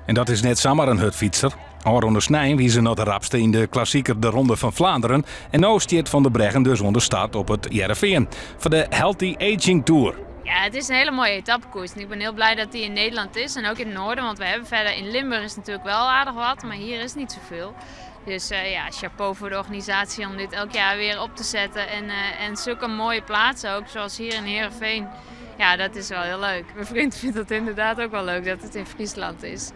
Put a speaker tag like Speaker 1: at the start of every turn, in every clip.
Speaker 1: En dat is net samar in hurdfytser. Ofrûne snein wie se noch de rapste yn de klassiker de Ronde van Vlaanderen. En no stiet Van der Breggen dus oan de start op it Hearrenfean foar de Healthy Aging Tour.
Speaker 2: Ja, het is een hele mooie etappekoers. En ik ben heel blij dat die in Nederland is en ook in het noorden. Want we hebben verder in Limburg is natuurlijk wel aardig wat, maar hier is niet zoveel. Dus ja, chapeau voor de organisatie om dit elk jaar weer op te zetten. En zulke mooie plaatsen ook, zoals hier in Heerenveen. Ja, dat is wel heel leuk. Mijn vriend vindt dat inderdaad ook wel leuk dat het in Friesland is.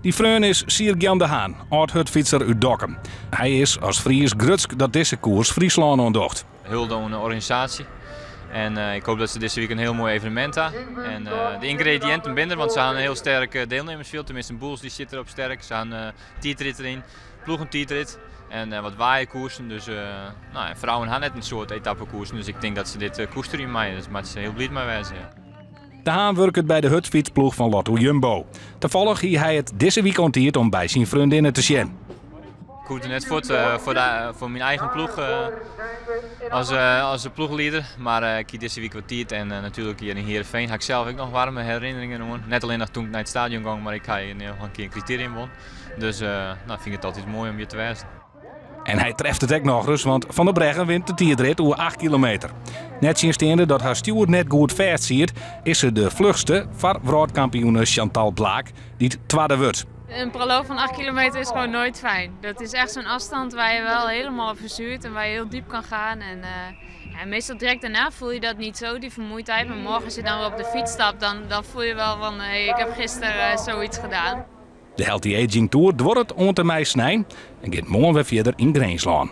Speaker 1: Dy freon is Sierk-Jan de Haan, âld-hurdfytser út Dokkum. Hy is as Fries grutsk dat dizze koers Fryslân oandocht.
Speaker 3: Hulde oan de organisaasje. En ik hoop dat se dizze wike in hiel moai evenemint ha. En de yngrediïnten binne der, want se ha in hiel sterk dielnimmersfjild. Teminsten, Boels dy sit derop sterk. Se ha in tiidrit deryn, ploegentiidrit en wat waaierkoersen. Dus nou, en frouen ha net in soad etappekoersen, dus ik tink dat se dit koesterje meie. Dus moatte se hiel bliid mei wêze. Ja.
Speaker 1: De Haan wurket by de hurdfytsploech fan Lotto Jumbo. Tafallich hie hy it dizze wike oan tiid om by syn freondinne te sjen.
Speaker 3: Ik hoegde net fuort foar myn eigen ploech as ploechlieder, mar ik hie dizze wike wat tiid en natuerlik hjir yn Heerenveen ha ik sels ek noch waarme herinneringen oan. Net allinnich toen ik nei it stadion gong, mar ik ha hjir noch in kear in kriterium wûn. Dus nou, fyn ik it altyd moai om hjir te wêzen.
Speaker 1: En hy treft it ek nochris, want Van der Breggen wint de tiidrit oer 8 kilometer. Nettsjinsteande dat har stjoer net goed fêstsiet, is se de fluchste foar wrâldkampioene Chantal Blaak, dy't twadde wurdt.
Speaker 2: Een proloog van 8 kilometer is gewoon nooit fijn. Dat is echt zo'n afstand waar je wel helemaal op verzuurt en waar je heel diep kan gaan. En ja, meestal direct daarna voel je dat niet zo, die vermoeidheid. Maar morgen als je dan weer op de fiets stapt, dan voel je wel van hey, ik heb gisteren zoiets gedaan.
Speaker 1: De Healthy Aging Tour duorret oant en mei snein en giet moarn wer fierder yn Grinslân.